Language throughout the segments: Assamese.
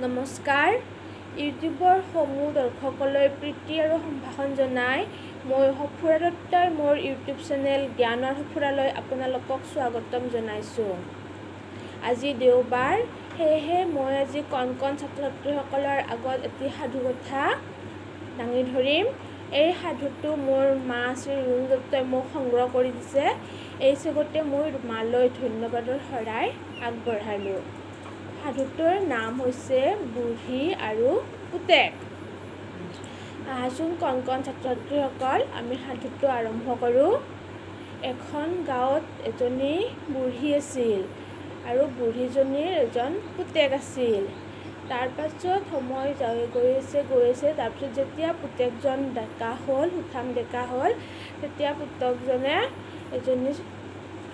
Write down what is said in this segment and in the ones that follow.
নমস্কাৰ, ইউটিউবৰ সমূহ দৰ্শকলৈ প্ৰীতি আৰু সম্ভাষণ জনাই মই সফুৰা দত্তই মোৰ ইউটিউব চেনেল জ্ঞানৰ সফুৰালৈ আপোনালোকক স্বাগতম জনাইছোঁ। আজি দেওবাৰ, সেয়েহে মই আজি কণ কণ ছাত্ৰ ছাত্ৰীসকলৰ আগত এটি সাধুকথা দাঙি ধৰিম। এই সাধুটো মোৰ মা শ্ৰী ৰুণু দত্তই মোক সংগ্ৰহ কৰি দিছে। এই চেগতে মই মালৈ ধন্যবাদৰ শৰাই আগবঢ়ালোঁ। সাধুটোৰ নাম হৈছে বুঢ়ী আৰু পুতেক। আহাচোন কণ কণ ছাত্ৰ ছাত্ৰীসকল, আমি সাধুটো আৰম্ভ কৰোঁ। এখন গাঁৱত এজনী বুঢ়ী আছিল আৰু বুঢ়ীজনীৰ এজন পুতেক আছিল। তাৰপাছত সময় গৈ আছে গৈ আছে, তাৰপিছত যেতিয়া পুতেকজন ডেকা হ'ল, সুঠাম ডেকা হ'ল, তেতিয়া পুতেকজনে এজনী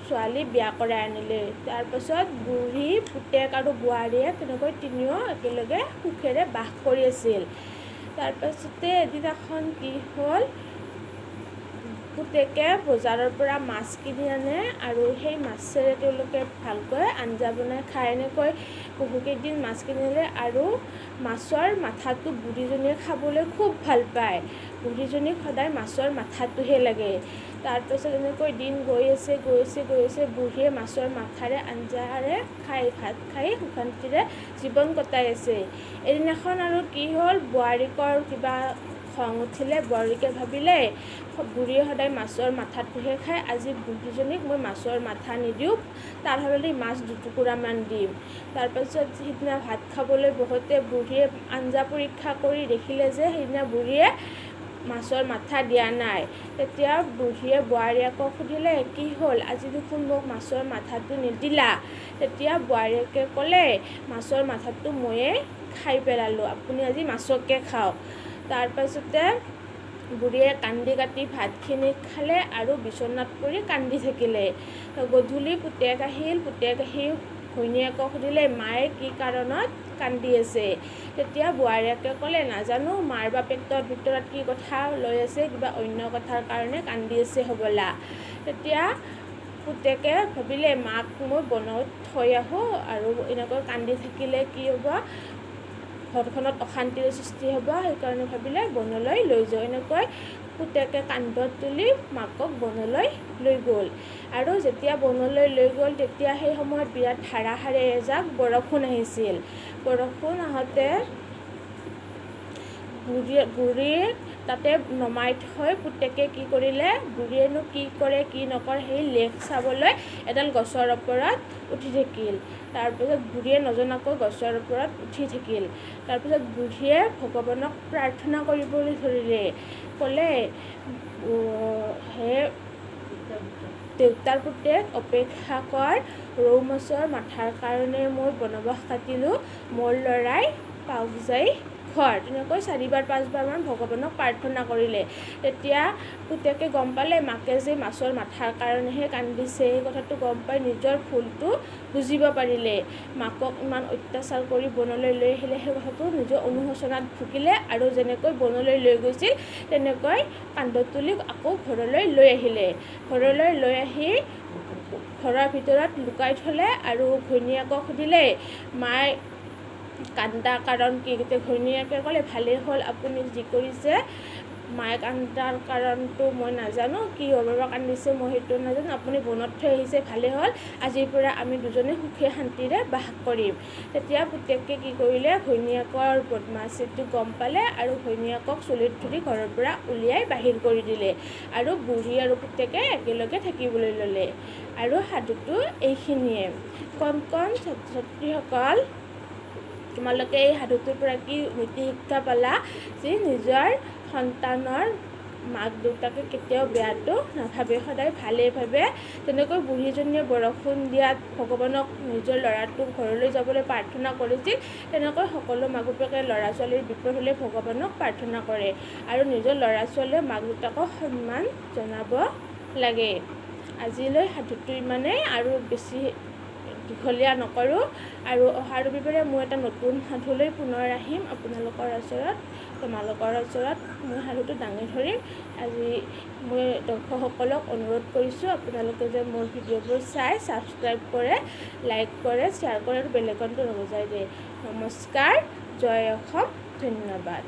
ছোৱালী বিয়া কৰাই আনিলে। তাৰপাছত বুঢ়ী, পুতেক আৰু বোৱাৰীয়েক তেনেকৈ তিনিও একেলগে সুখেৰে বাস কৰি আছিল। তাৰপাছতে এদিনাখন কি হ'ল, পুতেকে বজাৰৰ পৰা মাছ কিনি আনে আৰু সেই মাছেৰে তেওঁলোকে ভালকৈ আঞ্জা বনাই খায়। এনেকৈ বহুকেইদিন মাছ কিনিলে আৰু মাছৰ মাথাটো বুঢ়ীজনীয়ে খাবলৈ খুব ভাল পায়। বুঢ়ীজনীক সদায় মাছৰ মাথাটোহে লাগে। তাৰপাছত এনেকৈ দিন গৈ আছে গৈ আছে গৈ আছে, বুঢ়ীয়ে মাছৰ মাথাৰে আঞ্জাৰে খাই ভাত খাই সুখ শান্তিৰে জীৱন কটাই আছে। এদিনাখন আৰু কি হ'ল, বোৱাৰীকৰ কিবা খং উঠিলে। বোৱাৰীকে ভাবিলে, বুঢ়ীয়ে সদায় মাছৰ মাথাটোহে খায়, আজি বুঢ়ীজনীক মই মাছৰ মাথা নিদিওঁ, তাৰ সলনি মাছ দুটুকুৰামান দিম। তাৰপাছত সিদিনা ভাত খাবলৈ বহোঁতে বুঢ়ীয়ে আঞ্জা পৰীক্ষা কৰি দেখিলে যে সেইদিনা বুঢ়ীয়ে মাছৰ মাথা দিয়া নাই। তেতিয়া বুঢ়ীয়ে বোৱাৰীয়েকক সুধিলে, কি হ'ল, আজি দেখোন মোক মাছৰ মাথাটো নিদিলা? তেতিয়া বোৱাৰীয়েকে ক'লে, মাছৰ মাথাটো ময়ে খাই পেলালোঁ, আপুনি আজি মাছকে খাওক। তাৰপাছতে বুঢ়ীয়ে কান্দি কাটি ভাতখিনি খালে আৰু বিচনাত পৰি কান্দি থাকিলে। গধূলি পুতেক আহিল। পুতেক আহি ঘৈণীয়েকক সুধিলে, মায়ে কি কাৰণত কান্দি আছে? তেতিয়া বোৱাৰীয়েকে ক'লে, নাজানো, মাৰ বা পেটৰ ভিতৰত কি কথা লৈ আছে, কিবা অন্য কথাৰ কাৰণে কান্দি আছে হ'বলা। তেতিয়া পুতেকে ভাবিলে, মাক মই বনত থৈ আহোঁ, আৰু এনেকৈ কান্দি থাকিলে কি হ'ব, ঘৰখনত অশান্তিৰ সৃষ্টি হ'ব, সেইকাৰণে ভাবিলে বনলৈ লৈ যাওঁ। এনেকৈ পুতেকে কান্ধত তুলি মাকক বনলৈ লৈ গ'ল। আৰু যেতিয়া বনলৈ লৈ গ'ল, তেতিয়া সেই সময়ত বিৰাট ধাৰাসাৰে এজাক বৰষুণ আহিছিল। বৰষুণ আহোঁতে বুঢ়ীক তাতে নমাই থৈ পুতেকে কি কৰিলে, বুঢ়ীয়েনো কি কৰে কি নকৰে সেই লেখ চাবলৈ এডাল গছৰ ওপৰত উঠি থাকিল। তাৰপিছত বুঢ়ীয়ে নজনাকৈ গছৰ ওপৰত উঠি থাকিল। তাৰপিছত বুঢ়ীয়ে ভগৱানক প্ৰাৰ্থনা কৰিবলৈ ধৰিলে, ক'লে, হে দেউতাৰ পুতেক, অপেক্ষা কৰ, ৰৌ মাছৰ মাথাৰ কাৰণে মই বনবাস কাটিলোঁ, মোৰ ল'ৰাই পাওক যাই ঘৰ। তেনেকৈ চাৰিবাৰ পাঁচবাৰমান ভগৱানক প্ৰাৰ্থনা কৰিলে। তেতিয়া পুতেকে গম পালে মাকে যে মাছৰ মাথাৰ কাৰণেহে কান্দিছে। এই কথাটো গম পাই নিজৰ ভুলটো বুজিব পাৰিলে। মাকক ইমান অত্যাচাৰ কৰি বনলৈ লৈ আহিলে, সেই কথাটো নিজৰ অনুশোচনাত ভুগিলে আৰু যেনেকৈ বনলৈ লৈ গৈছিল তেনেকৈ কান্ধত তুলি আকৌ ঘৰলৈ লৈ আহিলে। ঘৰলৈ লৈ আহি ঘৰৰ ভিতৰত লুকাই থ'লে আৰু ঘৈণীয়েকক সুধিলে, মায়ে কান্দা কাৰণ কি? তেতিয়া ঘৈণীয়েকে ক'লে, ভালেই হ'ল আপুনি যি কৰিছে, মায়ে কান্দাৰ কাৰণটো মই নাজানো, কিহৰ বাবে কান্দিছে মই সেইটো নাজানো, আপুনি বনত থৈ আহিছে ভালেই হ'ল, আজিৰ পৰা আমি দুজনে সুখে শান্তিৰে বাস কৰিম। তেতিয়া পুতেকে কি কৰিলে, ঘৈণীয়েকৰ বদমাচিটো গম পালে আৰু ঘৈণীয়েকক চুলিত ধৰি ঘৰৰ পৰা উলিয়াই বাহিৰ কৰি দিলে আৰু বুঢ়ী আৰু পুতেকে একেলগে থাকিবলৈ ল'লে। আৰু সাধুটো এইখিনিয়ে। কণ কণ ছাত্ৰ ছাত্ৰীসকল, তোমালোকে এই সাধুটোৰ পৰা কি নীতি শিক্ষা পালা? যে নিজৰ সন্তানৰ মাক দেউতাকে কেতিয়াও বেয়াটো নাভাবে, সদায় ভালেই ভাবে। তেনেকৈ বুঢ়ীজনীয়ে বৰষুণ দিয়াত ভগৱানক নিজৰ ল'ৰাটোক ঘৰলৈ যাবলৈ প্ৰাৰ্থনা কৰিছিল, তেনেকৈ সকলো মাক বাপেকে ল'ৰা ছোৱালীৰ বিপদ হ'লে ভগৱানক প্ৰাৰ্থনা কৰে আৰু নিজৰ ল'ৰা ছোৱালীয়ে মাক দেউতাকক সন্মান জনাব লাগে। আজিলৈ সাধুটো ইমানেই, আৰু বেছি দীঘলীয়া নকৰোঁ। আৰু অহা ৰবিবাৰে মই এটা নতুন সাধুলৈ পুনৰ আহিম আপোনালোকৰ ওচৰত, তোমালোকৰ ওচৰত মই সাধুটো দাঙি ধৰিম। আজি মই দৰ্শকসকলক অনুৰোধ কৰিছোঁ, আপোনালোকে যে মোৰ ভিডিঅ'বোৰ চাই ছাবস্ক্ৰাইব কৰে, লাইক কৰে, শ্বেয়াৰ কৰে আৰু বেল আইকনটো বজাই দিয়ে। নমস্কাৰ, জয় অসম, ধন্যবাদ।